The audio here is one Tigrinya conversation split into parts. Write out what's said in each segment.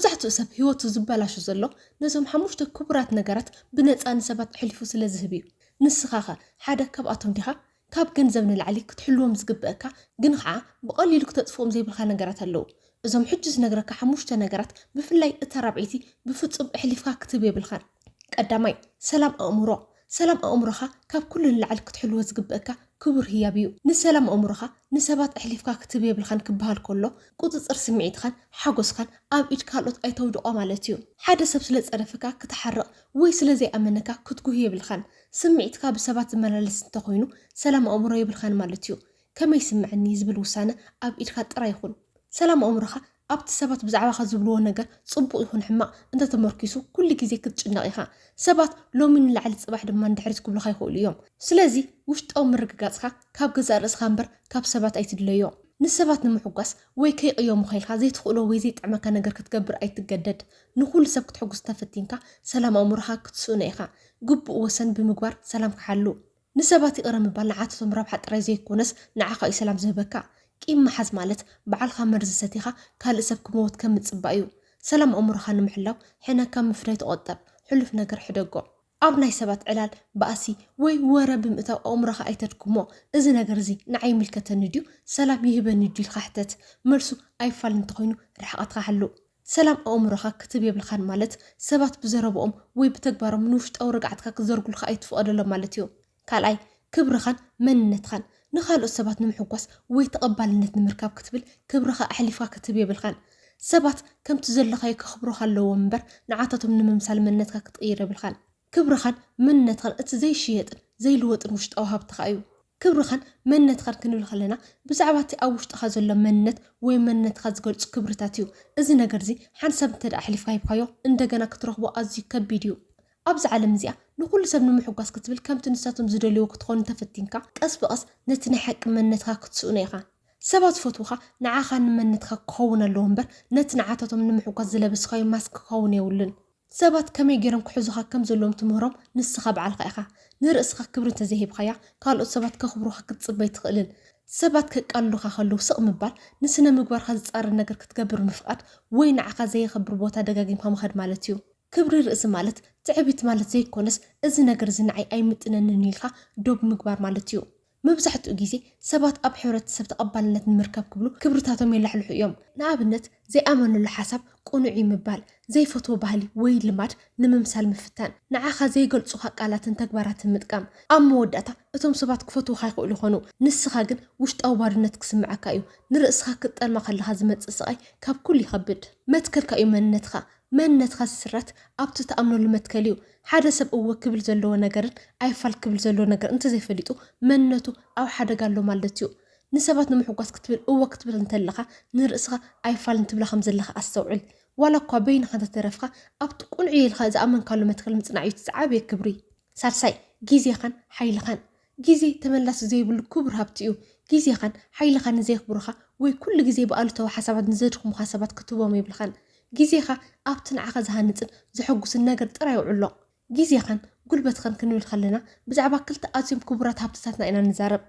መብዛሕትኡ ሰብ ህይወቱ ዝበላሹ ዘሎ ነዞም ሓሙሽተ ክቡራት ነገራት ብነፃ ንሰባት ኣሕሊፉ ስለ ዝህብ እዩ። ንስኻኸ ሓደ ካብኣቶም ዲኻ? ካብ ገንዘብ ንላዕሊ ክትሕልዎም ዝግበእካ ግን ከዓ ብቐሊሉ ክተጥፍኦም ዘይብልካ ነገራት ኣለዉ። እዞም ሕጂ ዝነግረካ ሓሙሽተ ነገራት፣ ብፍላይ እታ ራብዐይቲ፣ ብፍጹም ኣሕሊፍካ ክትህብ የብልካን። ቀዳማይ፣ ሰላም ኣእምሮ። ሰላም ኣእምሮኻ ካብ ኩሉ ንላዕሊ ክትሕልዎ ዝግበእካ ክቡር ህያብ እዩ። ንሰላም ኣእምሮኻ ንሰባት ኣሕሊፍካ ክትህብ የብልካን ክበሃል ከሎ፣ ቁጽጽር ስምዒትኻን ሓጎስኻን ኣብ ኢድ ካልኦት ኣይተውድቖ ማለት እዩ። ሓደ ሰብ ስለ ጸረፈካ ክትሓርቕ ወይ ስለ ዘይኣመነካ ክትጉህ የብልካን። ስምዒትካ ብሰባት ዝመላለስ እንተኾይኑ ሰላም ኣእምሮ የብልካን ማለት እዩ። ከመይ ይስምዐኒ ዝብል ውሳነ ኣብ ኢድካ ጥራይ ይኹን። ሰላም ኣእምሮኻ ኣብቲ ሰባት ብዛዕባኻ ዝብልዎ ነገር ጽቡቕ ይኹን ሕማቕ እንተተመርኪሱ ኩሉ ግዜ ክትጭነቕ ኢኻ። ሰባት ሎሚ ንላዕሊ ጽባሕ ድማ ንድሕሪት ክብሉኻ ይኽእሉ እዮም። ስለዚ ውሽጣዊ ምርግጋጽካ ካብ ገዛእ ርእስኻ እምበር ካብ ሰባት ኣይትድለዮ። ንሰባት ንምሕጓስ ወይ ከይቅየሙኻ ኢልካ ዘይትኽእሎ ወይ ዘይጥዕመካ ነገር ክትገብር ኣይትገደድ። ንኹሉ ሰብ ክትሕጉስ እንተፈቲንካ ሰላም ኣእምሮኻ ክትስእኖ ኢኻ። ግቡእ ወሰን ብምግባር ሰላም ክሓሉ። ንሰባት ይቕረ ምባል ንዓታቶም ረብሓ ጥራይ ዘይኮነስ ንዓኻ እዩ ሰላም ዝህበካ። ቂም ምሓዝ ማለት ባዕልኻ መርዚ ሰቲኻ ካልእ ሰብ ክመውት ከም ምጽባእ እዩ። ሰላም ኣእምሮኻ ንምሕላው ሕነ ካብ ምፍዳይ ተቖጠብ። ሕሉፍ ነገር ሕደጎ። ኣብ ናይ ሰባት ዕላል፣ ባእሲ ወይ ወረ ብምእታው ኣእምሮኻ ኣይተድክሞ። እዚ ነገር እዚ ንዓይ ይምልከተኒ ድዩ? ሰላም ይህበኒ ድዩ? ኢልካ ሕተት። መልሱ ኣይፋል እንተኾይኑ ርሕቐትካ ሓሉ። ሰላም ኣእምሮኻ ክትብ የብልኻን ማለት ሰባት ብዘረብኦም ወይ ብተግባሮም ንውሽጣዊ ርግዓትካ ክዘርጉልካ ኣይትፍቐደሎም ማለት እዩ። ካልኣይ፣ ክብርኻን መንነትኻን። ንኻልኦት ሰባት ንምሕጓስ ወይ ተቐባልነት ንምርካብ ክትብል ክብርኻ ኣሕሊፍካ ክትብ የብልኻን። ሰባት ከምቲ ዘለኻዮ ከኽብሩኻ ኣለዎም እምበር ንዓታቶም ንምምሳል መንነትካ ክትቕይር የብልኻን። ክብርኻን መንነትኻን እቲ ዘይሽየጥን ዘይልወጥን ውሽጣዊ ሃብትኻ እዩ። ክብርኻን መንነትኻን ክንብል ከለና ብዛዕባ እቲ ኣብ ውሽጥኻ ዘሎ መንነት ወይ መንነትኻ ዝገልጹ ክብርታት እዩ። እዚ ነገር እዚ ሓንሳብ እንተ ደኣ ኣሕሊፍካ ሂብካዮ እንደገና ክትረኽቦ ኣዝዩ ከቢድ እዩ። ኣብዚ ዓለም እዚኣ ንኹሉ ሰብ ንምሕጓስ ክትብል ከምቲ ንሳቶም ዝደልይዎ ክትኾን እንተፈቲንካ ቀስ ብቐስ ነቲ ናይ ሓቂ መንነትካ ክትስእኖ ኢኻ። ሰባት ዝፈትዉኻ ንዓኻ ንመንነትካ ክኸውን ኣለዎ እምበር ነቲ ንዓታቶም ንምሕጓስ ዝለበስካዮ ማስክ ክኸውን የብሉን። ሰባት ከመይ ገይሮም ክሕዙኻ ከም ዘለዎም ትምህሮም ንስኻ ባዕልኻ ኢኻ። ንርእስኻ ክብሪ እንተዘይሂብካያ ካልኦት ሰባት ከኽብሩኻ ክትጽበ ኣይትኽእልን። ሰባት ከቃልሉኻ ከለዉ ስቕ ምባል፣ ንስነ ምግባርካ ዝጻረር ነገር ክትገብር ምፍቓድ ወይ ንዓኻ ዘየኽብር ቦታ ደጋጊምካ ምኻድ ማለት እዩ። ክብሪ ርእሲ ማለት ትዕቢት ማለት ዘይኮነስ እዚ ነገር እዚ ንዓይ ኣይምጥነንን ኢልካ ዶብ ምግባር ማለት እዩ። መብዛሕትኡ ግዜ ሰባት ኣብ ሕብረተሰብ ተቐባልነት ንምርካብ ክብሉ ክብርታቶም የላሕልሑ እዮም። ንኣብነት ዘይኣመነሉ ሓሳብ ቅኑዕ እዩ ምባል፣ ዘይፈትዎ ባህሊ ወይ ልማድ ንምምሳል ምፍታን፣ ንዓኻ ዘይገልጹኻ ቃላትን ተግባራትን ምጥቃም። ኣብ መወዳእታ እቶም ሰባት ክፈትዉኻ ይኽእሉ ይኾኑ፣ ንስኻ ግን ውሽጣዊ ባዶነት ክስምዓካ እዩ። ንርእስኻ ክትጠልማ ከለኻ ዝመጽእ ስቓይ ካብ ኩሉ ይኸብድ። መትከልካ እዩ መንነትኻ። መንነትካ ዝስረት ኣብቲ ትኣምነሉ መትከል እዩ። ሓደ ሰብ እወ ክብል ዘለዎ ነገርን ኣይፋል ክብል ዘለዎ ነገር እንተዘይፈሊጡ መንነቱ ኣብ ሓደጋ ኣሎ ማለት እዩ። ንሰባት ንምሕጓስ ክትብል እወ ክትብል እንተለኻ ንርእስኻ ኣይፋል እንትብላ ከም ዘለኻ ኣስተውዕል። ዋላ እኳ በይንኻ እንተተረፍካ ኣብቲ ቅኑዕ ኢልካ ዝኣመንካሉ መትከል ምጽናዕ እዩ እቲ ዝዓበየ ክብሪ። ሳልሳይ፣ ግዜኻን ሓይልኻን። ግዜ ተመላሲ ዘይብሉ ክቡር ሃብቲ እዩ። ግዜኻን ሓይልኻን ንዘየኽብሩኻ ወይ ኩሉ ግዜ ብኣሉታዊ ሓሳባት ንዘድኽሙኻ ሰባት ክትህቦም የብልኻን። ግዜኻ ኣብቲ ንዓኻ ዝሃንጽን ዘሐጉስን ነገር ጥራይ ኣውዕሎ። ግዜኻን ጉልበትኻን ክንብል ከለና ብዛዕባ ክልተ ኣዝዮም ክቡራት ሃብትታትና ኢና ንዛረብ።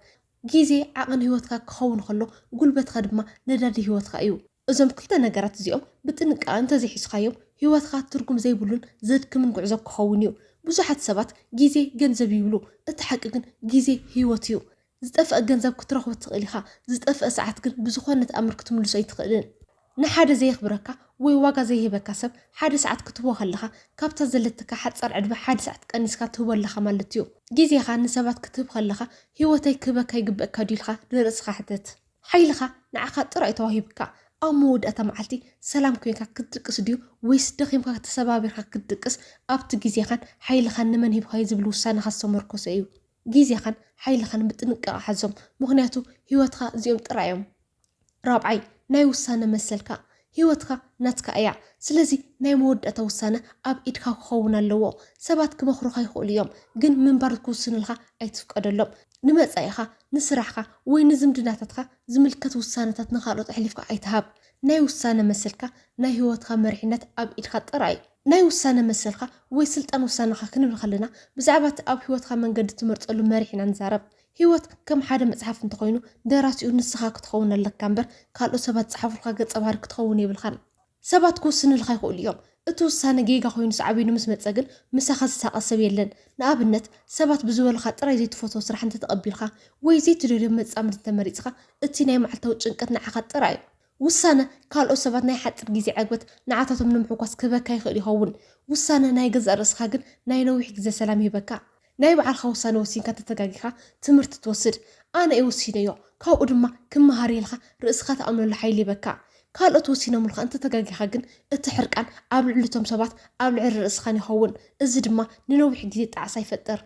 ግዜ ዓቕን ህይወትካ ክኸውን ከሎ ጉልበትካ ድማ ነዳዲ ህይወትካ እዩ። እዞም ክልተ ነገራት እዚኦም ብጥንቃቐ እንተዘይሒዝካዮም ህይወትካ ትርጉም ዘይብሉን ዘድክምን ጉዕዞ ክኸውን እዩ። ብዙሓት ሰባት ግዜ ገንዘብ ይብሉ፣ እቲ ሓቂ ግን ግዜ ህይወት እዩ። ዝጠፍአ ገንዘብ ክትረኽቦ ትኽእል ኢኻ፣ ዝጠፍአ ሰዓት ግን ብዝኾነ ተኣምር ክትምልሶ ኣይትኽእልን። ንሓደ ዘየኽብረካ ወይ ዋጋ ዘይህበካ ሰብ ሓደ ሰዓት ክትህቦ ከለኻ ካብታ ዘለትካ ሓጻር ዕድመ ሓደ ሰዓት ቀኒስካ ትህቦ ኣለኻ ማለት እዩ። ግዜኻ ንሰባት ክትህብ ከለኻ ህይወተይ ክህበካ ይግበእካ ድዩ ኢልካ ንርእስኻ ሕተት። ሓይልኻ ንዓኻ ጥራይ እዩ ተዋሂብካ። ኣብ መወዳእታ መዓልቲ ሰላም ኮይንካ ክትድቅስ ድዩ ወይስ ደኺምካ ተሰባቢርካ ክትድቅስ ኣብቲ ግዜኻን ሓይልኻን ንመን ሂብካዮ ዝብል ውሳነኻ ዝተመርኮሰ እዩ። ግዜኻን ሓይልኻን ብጥንቃቐ ሓዞም፣ ምኽንያቱ ህይወትኻ እዚኦም ጥራይ እዮም። ራብዓይ፣ ናይ ውሳነ መሰልካ። ህይወትካ ናትካ እያ። ስለዚ ናይ መወዳእታ ውሳነ ኣብ ኢድካ ክኸውን ኣለዎ። ሰባት ክመኽሩኻ ይኽእሉ እዮም፣ ግን ምንባር ክውስኑልካ ኣይትፍቀደሎም። ንመጻኢኻ፣ ንስራሕካ ወይ ንዝምድናታትካ ዝምልከት ውሳነታት ንኻልኦት ኣሕሊፍካ ኣይትሃብ። ናይ ውሳነ መሰልካ ናይ ህይወትካ መሪሕነት ኣብ ኢድካ ጥራይ። ናይ ውሳነ መሰልካ ወይ ስልጣን ውሳነኻ ክንብል ከለና ብዛዕባ እቲ ኣብ ህይወትካ መንገዲ ትመርጸሉ መሪሕ ኢና ንዛረብ። ህይወት ከም ሓደ መጽሓፍ እንተኾይኑ ደራሲኡ ንስኻ ክትኸውን ኣለካ እምበር ካልኦት ሰባት ዝጸሓፉልካ ገጸ ባህሪ ክትኸውን የብልካን። ሰባት ክውስንልካ ይኽእሉ እዮም። እቲ ውሳነ ጌጋ ኮይኑ ሰዓቢኑ ምስ መጸ ግን ምሳኻ ዝሳቐ ሰብ የለን። ንኣብነት ሰባት ብዝበሉኻ ጥራይ ዘይትፈትዎ ስራሕ እንተተቐቢልካ ወይ ዘይትደልዮ መጻምድ እንተመሪጽኻ እቲ ናይ መዓልታዊ ጭንቀት ንዓኻ ጥራይ እዩ። ውሳነ ካልኦት ሰባት ናይ ሓጺር ግዜ ዕግበት ንዓታቶም ንምሕጓስ ክህበካ ይኽእል ይኸውን። ውሳነ ናይ ገዛእ ርእስኻ ግን ናይ ነዊሕ ግዜ ሰላም ይህበካ። ናይ ባዕልኻ ውሳነ ወሲንካ እንተተጋጊኻ ትምህርቲ ትወስድ። ኣነ እየ ወሲነዮ፣ ካብኡ ድማ ክመሃር ኢልካ ርእስኻ ተኣምነሉ ሓይሊ ይህበካ። ካልኦት ወሲኖምልካ እንተተጋጊኻ ግን እቲ ሕርቃን ኣብ ልዕሊ እቶም ሰባት ኣብ ልዕሊ ርእስኻን ይኸውን። እዚ ድማ ንነዊሕ ግዜ ጣዕሳ ይፈጥር።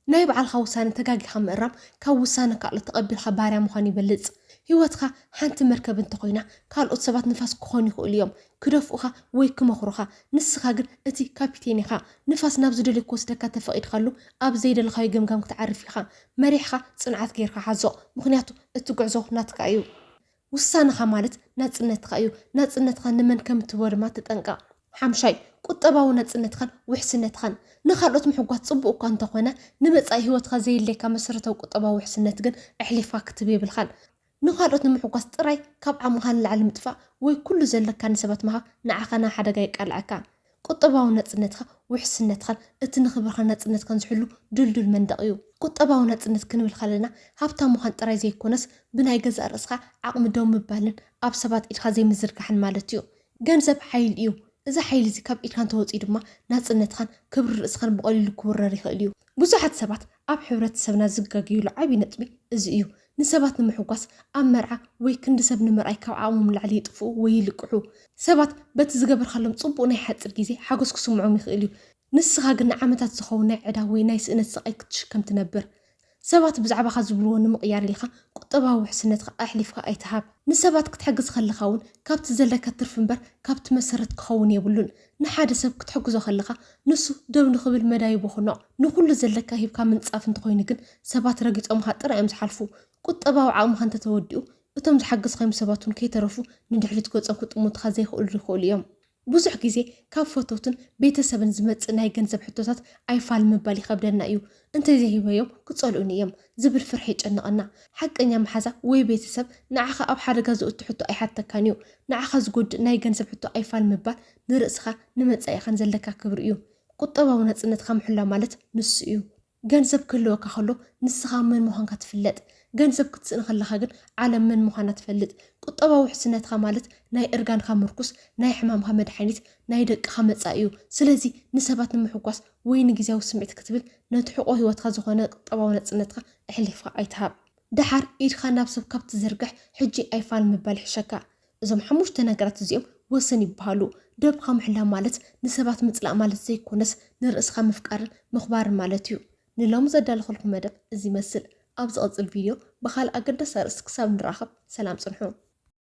ናይ ባዕልኻ ውሳነ ተጋጊኻ ምእራም ካብ ውሳነ ካልኦት ተቐቢልካ ባርያ ምዃን ይበልጽ። ህይወትካ ሓንቲ መርከብ እንተኾይና ካልኦት ሰባት ንፋስ ክኾኑ ይኽእሉ እዮም፣ ክደፍኡኻ ወይ ክመኽሩኻ። ንስኻ ግን እቲ ካፒቴን ኢኻ። ንፋስ ናብ ዝደልዮ ክወስደካ ተፈቒድካሉ ኣብ ዘይደለኻዮ ገምጋም ክትዓርፍ ኢኻ። መሪሕኻ ጽንዓት ጌርካ ሓዞ፣ ምኽንያቱ እቲ ጉዕዞ ናትካ እዩ። ውሳነኻ ማለት ናጽነትካ እዩ። ናጽነትካ ንመን ከም እትህቦ ድማ ተጠንቀቕ። ሓምሻይ፣ ቁጠባዊ ናጽነትኻን ውሕስነትኻን። ንኻልኦት ምሕጓስ ጽቡቕ እኳ እንተኾነ፣ ንመጻኢ ህይወትካ ዘየድልየካ መሰረታዊ ቁጠባዊ ውሕስነት ግን ኣሕሊፍካ ክትህብ የብልካን። ንኻልኦት ንምሕጓስ ጥራይ ካብ ዓቕምኻ ንላዕሊ ምጥፋእ ወይ ኩሉ ዘለካ ንሰባት ምሃብ ንዓኻ ናብ ሓደጋ የቃልዐካ። ቁጠባዊ ናጽነትካ ውሕስነትኻን እቲ ንኽብርኻን ናጽነትካን ዝሕሉ ድልዱል መንደቕ እዩ። ቁጠባዊ ናጽነት ክንብል ከለና ሃብታም ምዃን ጥራይ ዘይኮነስ ብናይ ገዛእ ርእስኻ ዓቕሚ ደው ምባልን ኣብ ሰባት ኢድካ ዘይምዝርጋሕን ማለት እዩ። ገንዘብ ሓይሊ እዩ። እዚ ሓይሊ እዚ ካብ ኢድካ እንተወጺኡ ድማ ናጽነትኻን ክብሪ ርእስኻን ብቐሊሉ ክውረር ይኽእል እዩ። ብዙሓት ሰባት ኣብ ሕብረተሰብና ዝጋገዩሉ ዓቢ ነጥቢ እዚ እዩ። ንሰባት ንምሕጓስ ኣብ መርዓ ወይ ክንዲ ሰብ ንምርኣይ ካብ ዓቕሞም ንላዕሊ ይጥፍኡ ወይ ይልቅሑ። ሰባት በቲ ዝገበርካሎም ጽቡቕ ናይ ሓጺር ግዜ ሓጎስ ክስምዖም ይኽእል እዩ። ንስኻ ግን ንዓመታት ዝኸውን ናይ ዕዳ ወይ ናይ ስእነት ስቓይ ክትሽከም ትነብር። ሰባት ብዛዕባኻ ዝብልዎ ንምቕያር ኢልካ ቁጠባዊ ውሕስነትካ ኣሕሊፍካ ኣይትሃብ። ንሰባት ክትሕግዝ ከለኻ እውን ካብቲ ዘለካ ትርፊ እምበር ካብቲ መሰረት ክኸውን የብሉን። ንሓደ ሰብ ክትሕግዞ ከለኻ ንሱ ደው ንኽብል መዳይቦ ኩኖ። ንኹሉ ዘለካ ሂብካ ምንጻፍ እንተኾይኑ ግን ሰባት ረጊጾምኻ ጥራይ እዮም ዝሓልፉ። ቁጠባዊ ዓቕምኻ እንተተወዲኡ እቶም ዝሓገዝካዮም ሰባት እውን ከይተረፉ ንድሕሪት ገጾም ክጥምቱኻ ዘይክእሉ ይኽእሉ እዮም። ብዙሕ ግዜ ካብ ፈተውትን ቤተሰብን ዝመጽእ ናይ ገንዘብ ሕቶታት ኣይፋል ምባል ይኸብደና እዩ። እንተዘይሂበዮም ክጸልኡኒ እዮም ዝብል ፍርሒ ይጨንቐና። ሓቀኛ መሓዛ ወይ ቤተሰብ ንዓኻ ኣብ ሓደጋ ዘእቱ ሕቶ ኣይሓተካን እዩ። ንዓኻ ዝጎድእ ናይ ገንዘብ ሕቶ ኣይፋል ምባል ንርእስኻ ንመጻኢኻን ዘለካ ክብሪ እዩ። ቁጠባዊ ናጽነትካ ምሕላው ማለት ንሱ እዩ። ገንዘብ ክህልወካ ከሎ ንስኻ መን ምዃንካ ትፍለጥ። ገንዘብ ክትስእን ከለኻ ግን ዓለም መን ምዃና ትፈልጥ። ቁጠባዊ ውሕስነትካ ማለት ናይ እርጋንካ ምርኩስ፣ ናይ ሕማምካ መድሓኒት፣ ናይ ደቅኻ መጻኢ እዩ። ስለዚ ንሰባት ንምሕጓስ ወይ ንግዝያዊ ስምዒት ክትብል ነቲ ሕቖ ህይወትካ ዝኾነ ቁጠባዊ ናጽነትካ ኣሕሊፍካ ኣይትሃብ። ደሓር ኢድኻ ናብ ሰብ ካብ ትዝርግሕ ሕጂ ኣይፋል ምባል ይሕሸካ። እዞም ሓሙሽተ ነገራት እዚኦም ወሰን ይበሃሉ። ደብኻ ምሕላው ማለት ንሰባት ምጽላእ ማለት ዘይኮነስ ንርእስኻ ምፍቃርን ምኽባርን ማለት እዩ። ንሎሚ ዘዳለኹልኩም መደብ እዚ ይመስል። ኣብ ዝቐጽል ቪድዮ ብኻልእ ኣገዳሲ ኣርእስቲ ክሳብ ንራኸብ ሰላም ጽንሑ።